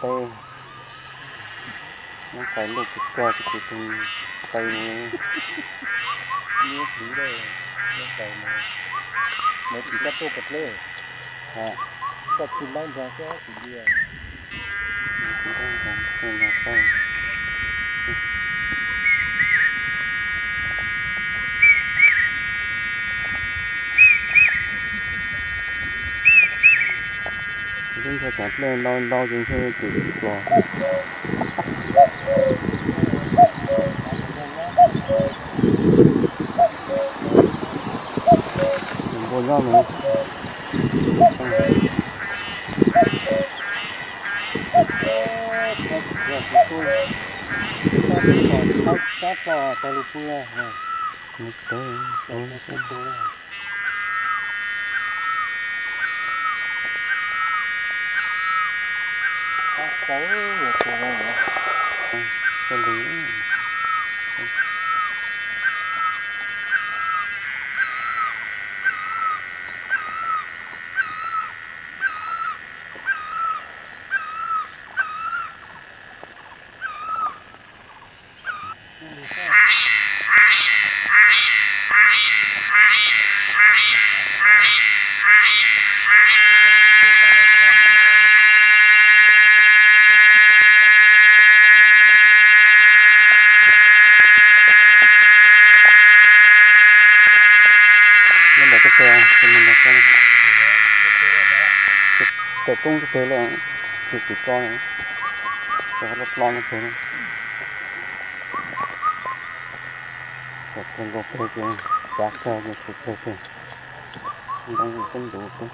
Nyob qais luj kawg kawg, tus tus qais mus. Nyob pliv dej, nyob qais mus. Nws tsis koj tuaj pem dlej, koj tsis ntaub nrog xwb tus yia. Lub ntshe tsam dlej ntau ntau ces ntshe ces tsis plos. Npua nyob no. Nyob ntawm tej peg, tes koob tej peg lawm, ces tsis tso, ces ho ploj ploj no peg. Kom peg nkaus peg ces tsav kawg ces tsis peg peg. Ntoo tib ntus xwb.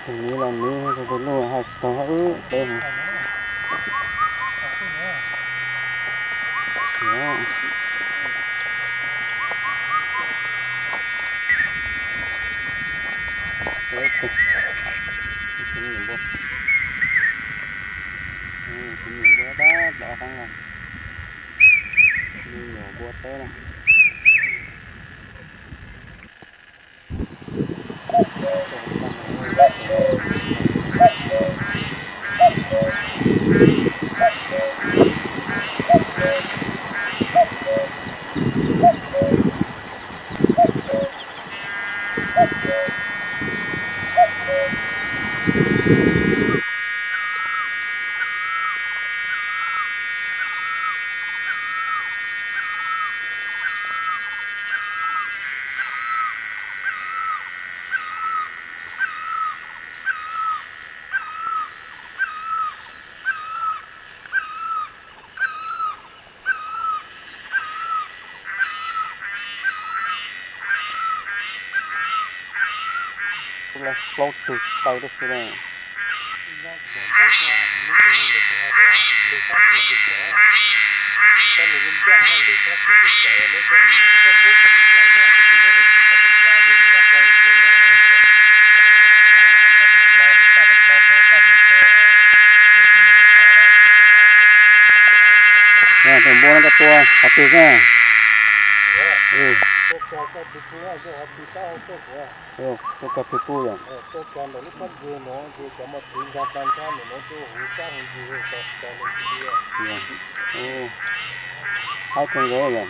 Tus miv los miv, tus luj haj tsis tau hab wb peb. Tus me nyuam npua, tus me nyuam npua tab tom qeeb los, me nyuam npua teb na. Plaub tug taw tib si na. Tus npua no koj tua qhov twg xwb? Tua koj twg kuj yom? Haib kawg nkaus yom.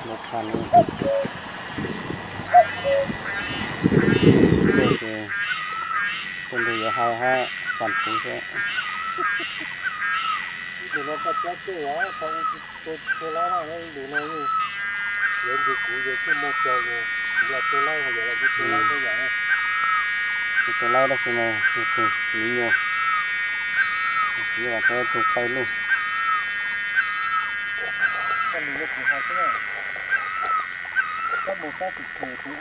Mus pha no, tuaj ces tuaj nrog yuav haib hab pam kuv xwb. Tus no koj cab tej os, tau ua tsis tau laib na, tus no yeej yuav nrug kuv ces kuj moog tsaug, kuv los tua laib, yog los kuv tua laib tej yam na. Kuv tua laib tab sis mas tus miv nyuas, kuv los tua tus pawg lug. Koj lug rau kuv hais xwb na, koj mus tab tus khees kuv.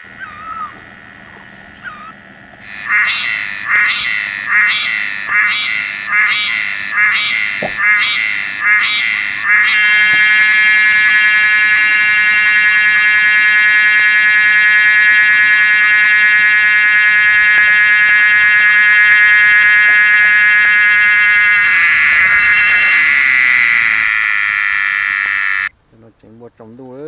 Cov no tseev npua tsaus ntuj lawm.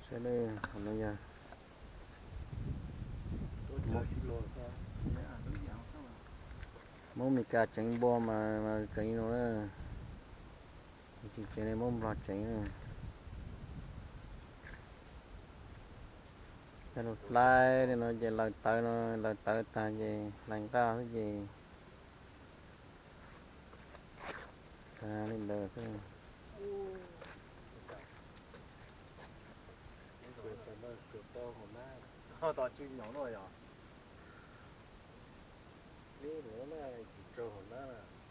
Saib ne, qhov no yog Hmoob Mes Kas tseev npua mas tseev li no na. Tsis tseev li Hmoob Nplog tseev na. Coj lug dlaib li no ces laws tawv no, laws tawv tag ces hlais nqaj xwb ces tag li ntawd xwb.